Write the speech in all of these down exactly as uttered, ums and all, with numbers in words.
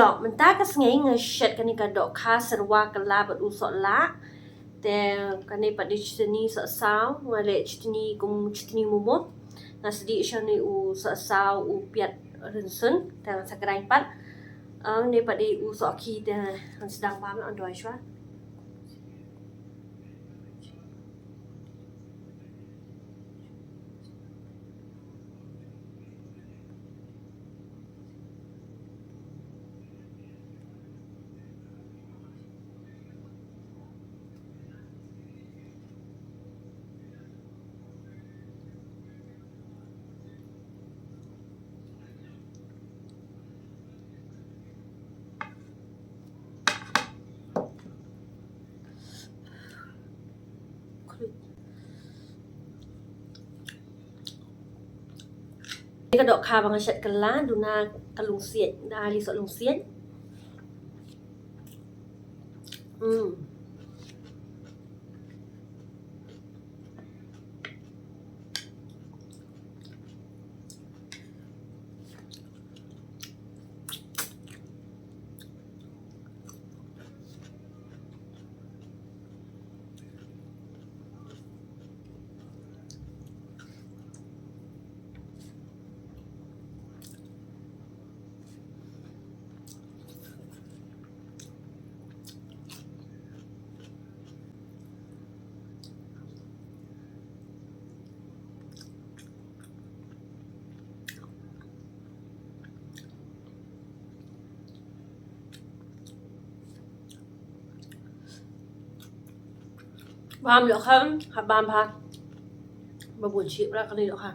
Mynta ka sngi nga shet kane ka dohkha syrwa kylla bad u sohlah. Te kane pat dei chutney sohsaw, nga leh chutney kum chutney momo. Nga sdih shane u sohsaw, u piat rynsun, te nga sa grind pat. Kane pat dei u sohkhi, te ngan sdang bam, ngan doi shuwa. Ka dohkha ba nga shet kylla, duna ka lungsiej, da li soh lungsiej. Hmm. Bam ïoh kha, ha bam bha. Ba bun shi bra kali ïoh kha.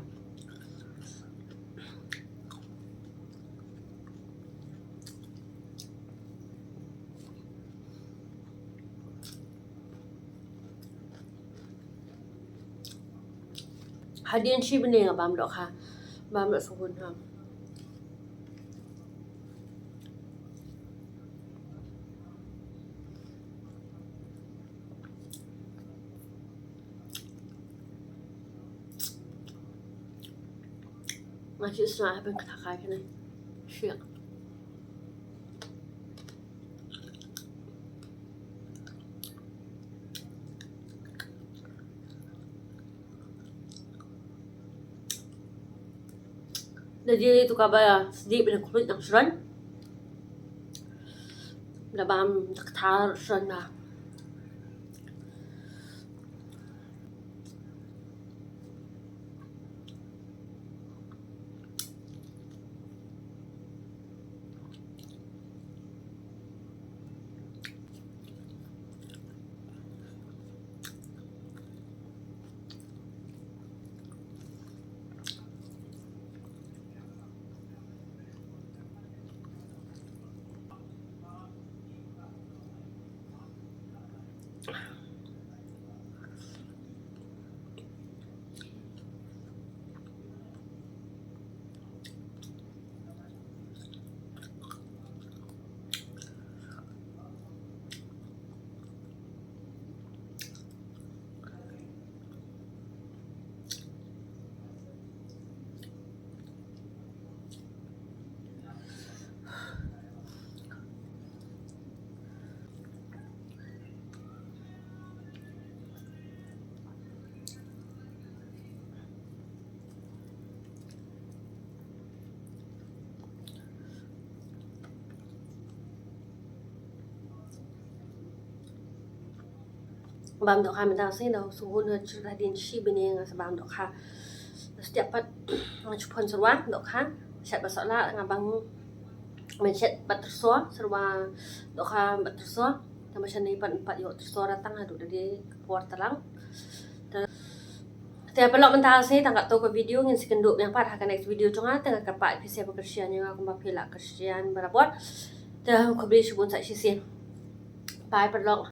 Hadien shi bneng nga bam dohkha, bam doh sngewhun ha. Nga shu sngewbha ban kynthah kai kane. Shiah. Da dei tu kaba sdih ban khluit nang sron. Da bam da kthar sron da. Bam dohkha mynta sngi da sngewhun, hadien shi bneng nga sa bam dohkha. Step pat nga shu pon syrwa dohkha, shet bad sohlah, nga bam mynshet bad tyrso, syrwa dohkha bad tyrso. Te ma shane pat, pat ïoh tyrso ratang haduh da dei ka por tlang. Te paralok, mynta sngi tang katto ka video, ngin sa ïakynduh biang pat ha ka next video jong nga. Te nga kyrpad ïa phi sa ïa kyrshan ïa nga kumba phi la kyrshan barabor. Te khublei shibun sa shisien. Bye paralok.